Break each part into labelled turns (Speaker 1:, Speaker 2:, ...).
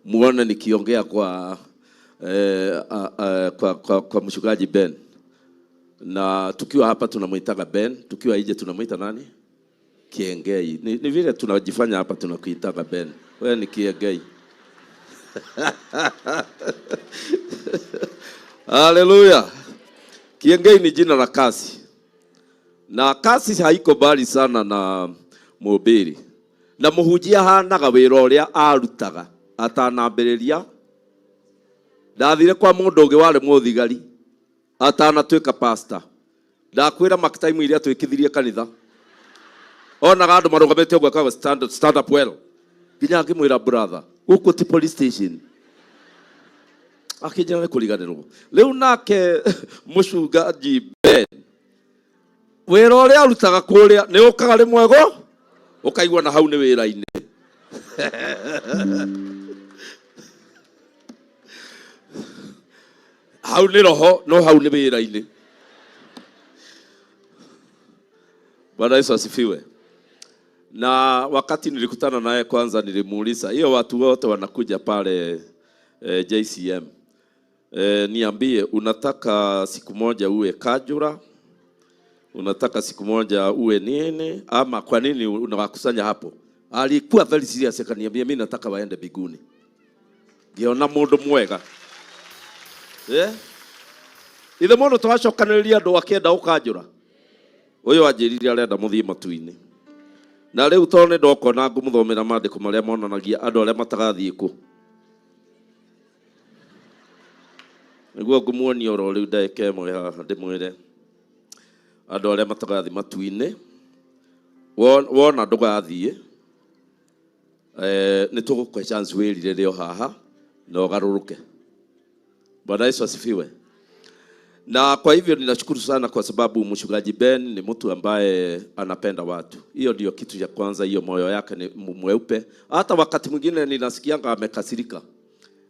Speaker 1: Muone nikiongea kwa, kwa mchungaji Ben. Na tukiwa hapa tunamuitaga Ben, tukiwa nje tunamuita nani? Kiengei. Ni vile tunajifanya hapa tunakuitaga Ben. Wewe ni Kiengei. Haleluya. Kiengei ni jina la kasi. Na kasi haiko mbali sana na mhubiri. Na muhunjia hanaga wĩra ũrĩa arutaga atanambĩrĩria. Ndathire kwa mũndũ ũngĩ warĩ mũthigari atanatuĩka pastor. Ndakwĩra mark time iria twĩkithirie kanitha. Onaga andũ marũgamĩte ũguo akauga stand up well. Nginya ngĩmwĩra brother, gũkũ ti police station. Akĩnjĩra nĩ kũriganĩrwo. Rĩu nake mũcungaji Ben, wĩra ũrĩa arutaga kũrĩa nĩ ũkaga rĩmwe go ũkaigua na hau nĩ wĩra-inĩ. Hau nĩ roho, no hau nĩ wĩra-inĩ. Bwana Yesu asifiwe. Na wakati nilikutana naye kwanza nilimuuliza, hiyo watu wote wanakuja pale JCM. Niambie, unataka siku moja uwe kajura? Unataka siku moja uwe nini? Ama kwa nini unawakusanya hapo? Alikuwa very serious, akaniambia mimi nataka waende mbinguni. Ngiona mundu mwega. Ithe mundu twacokanĩrĩria andũ akĩenda ũkanjũra. Ũyũ anjĩrire arenda mũthiĩ matu-inĩ. Na rĩu tondũ nĩ ndoka na ngũmũthomera maandĩko marĩa monanagia andũ arĩa matagathiĩ kũ. Nĩguo ngũmuonia oro rĩu ndagĩka ĩmwe haha ndĩmwĩre andũ arĩa matagathiĩ matu-inĩ. Wona ndũgathiĩ, nĩ tũgũkũhe chance wĩrire rĩo haha na ũgarũrũke. Bwana Yesu asifiwe. Na kwa hivyo ninashukuru sana kwa sababu mchungaji Ben ni mtu ambaye anapenda watu. Hiyo ndio kitu cha kwanza, hiyo moyo yake ni mweupe. Hata wakati mwingine ninasikianga amekasirika.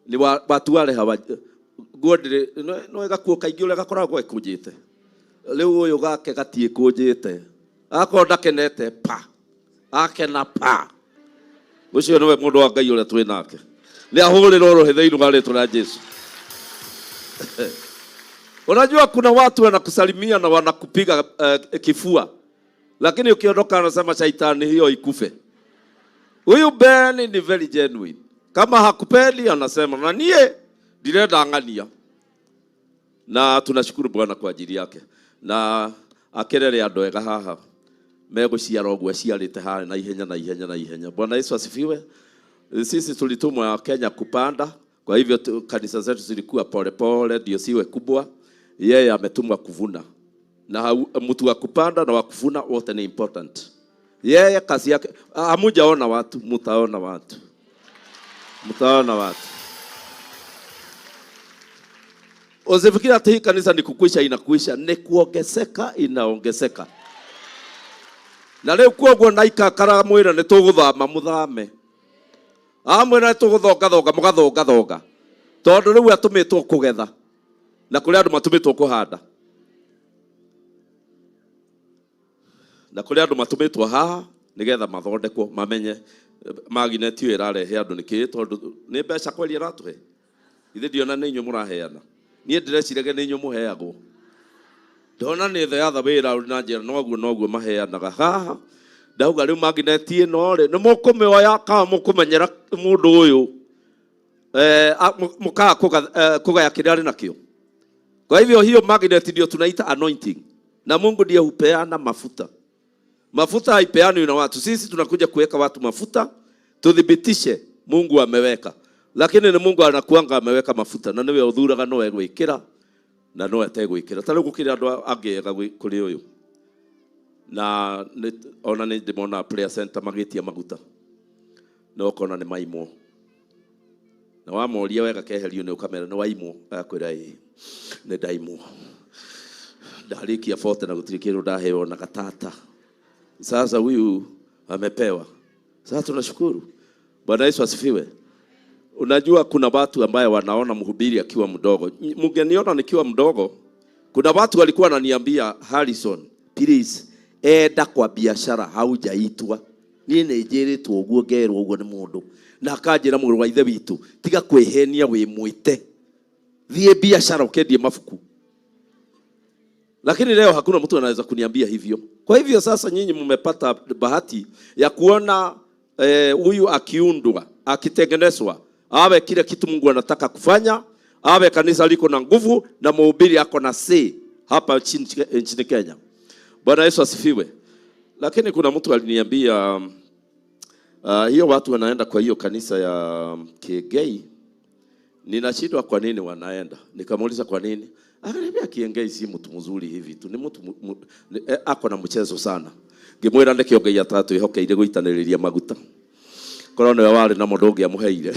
Speaker 1: Ni watu wale hawa nguo ndĩrĩ, no gakuo kaingĩ ũrĩa gakoragwo gekũnjĩte. Rĩu ũyũ gake gatiĩkũnjĩte. Akorwo ndakenete pa. Akena pa. Ũcio nĩwe mũndũ wa Ngai ũrĩa twĩ nake. Nĩ ahũrĩrwo rũhĩ thĩinĩ wa rĩtwa rĩa Jesu. Unajua kuna watu wanakusalimia na wanakupiga kifua. Lakini ukiondoka anasema shaitani hiyo ikufe. Huyu Ben ni very genuine. Kama hakupendi anasema na nie ndirenda ng'ania. Na tunashukuru Bwana kwa ajili yake. Na akerere andũ ega haha megũciara ũguo aciarĩte haha na ihenya na ihenya na ihenya. Bwana Yesu asifiwe. Sisi tulitumwa Kenya kupanda, kwa hivyo kanisa zetu zilikuwa pole pole ndio siwe kubwa. Yeye ametumwa kuvuna. Na mtu wa kupanda na wa kuvuna wote ni important. Yeye kazi yake, hamujaona watu, mtaona watu. Mtaona watu. Usifikiri ati hii kanisa ni kukwisha inakwisha, ni kuongezeka inaongezeka. Na rĩu kuoguo na ikakara mwĩra nĩ tũgũthama mũthame. Amwĩra nĩ tũgũthongathonga mũgathongathonga. Tondũ rĩu atũmĩtwo kũgetha. Na kũrĩ andũ matũmĩtwo kũhanda. Na kũrĩ andũ matũmĩtwo haha nĩgetha mathondekwo mamenye magnet ĩyo ĩrarehe andũ nĩkĩ, tondũ nĩ mbeca kweli ĩratũhe. Ithe ndiona nĩ inyuĩ mũraheana. Niĩ ndĩreciragia nĩ inyuĩ mũheagwo. Ndona nĩ the other way round na njĩra noguo noguo maheanaga haha. Ndauga rĩu magnet ĩno rĩ, nĩ mũkũmĩoya kana mũkũmenyera mũndũ ũyũ. Mũkaga kũgaya kĩrĩa arĩ nakĩo. Kwa hivyo hiyo magnet ndio tunaita anointing. Na Mungu ndiye hupeana mafuta. Mafuta haipeanwi na watu. Sisi tunakuja kuweka watu mafuta tuthibitishe Mungu ameweka. Lakini ni Mungu anakuanga ameweka mafuta na niwe uthuraga no egwikira na no ategwikira. Ta riu gukira andu angi ega kuri uyu. Na ona ni ndimona prayer center magitia maguta. Na ukona ni maimwo. Na wamoria wega keherio ni ukamera ni waimwo, agakwira ĩ ni ndaimwo. Ndarikia 40 na gutiri kindu ndaheo na gatata. Sasa huyu amepewa. Sasa tunashukuru. Bwana Yesu asifiwe. Unajua kuna watu ambaye wanaona mhubiri akiwa mdogo. Mngeniona nikiwa mdogo, kuna watu walikuwa wananiambia Harrison, please enda kwa biashara haujaitwa. Niĩ nĩ njĩrĩtwo ũguo ngerwo ũguo nĩ mũndũ. Na akanjĩra, mũrũ wa ithe witũ, tiga kwĩhenia wĩ mwĩte, thiĩ biashara ũkendie mabuku. Lakini leo hakuna mtu anaweza kuniambia hivyo. Kwa hivyo sasa nyinyi mmepata bahati ya kuona huyu akiundwa, akitengenezwa, awe kile kitu Mungu anataka kufanya, awe kanisa liko na nguvu na mhubiri ako na say hapa nchini Kenya. Bwana Yesu asifiwe. Lakini kuna mtu aliniambia hiyo watu wanaenda kwa hiyo kanisa ya Kiengei, ninashindwa kwa nini wanaenda. Nikamuuliza kwa nini? Akaniambia Kiengei si mtu mzuri hivi tu, ni mtu ako na mchezo sana. Ngĩmwĩra nĩkĩo Ngai atatwĩhokeire gũitanĩrĩria maguta. Korwo nĩwe warĩ namo ndũngĩamũheire.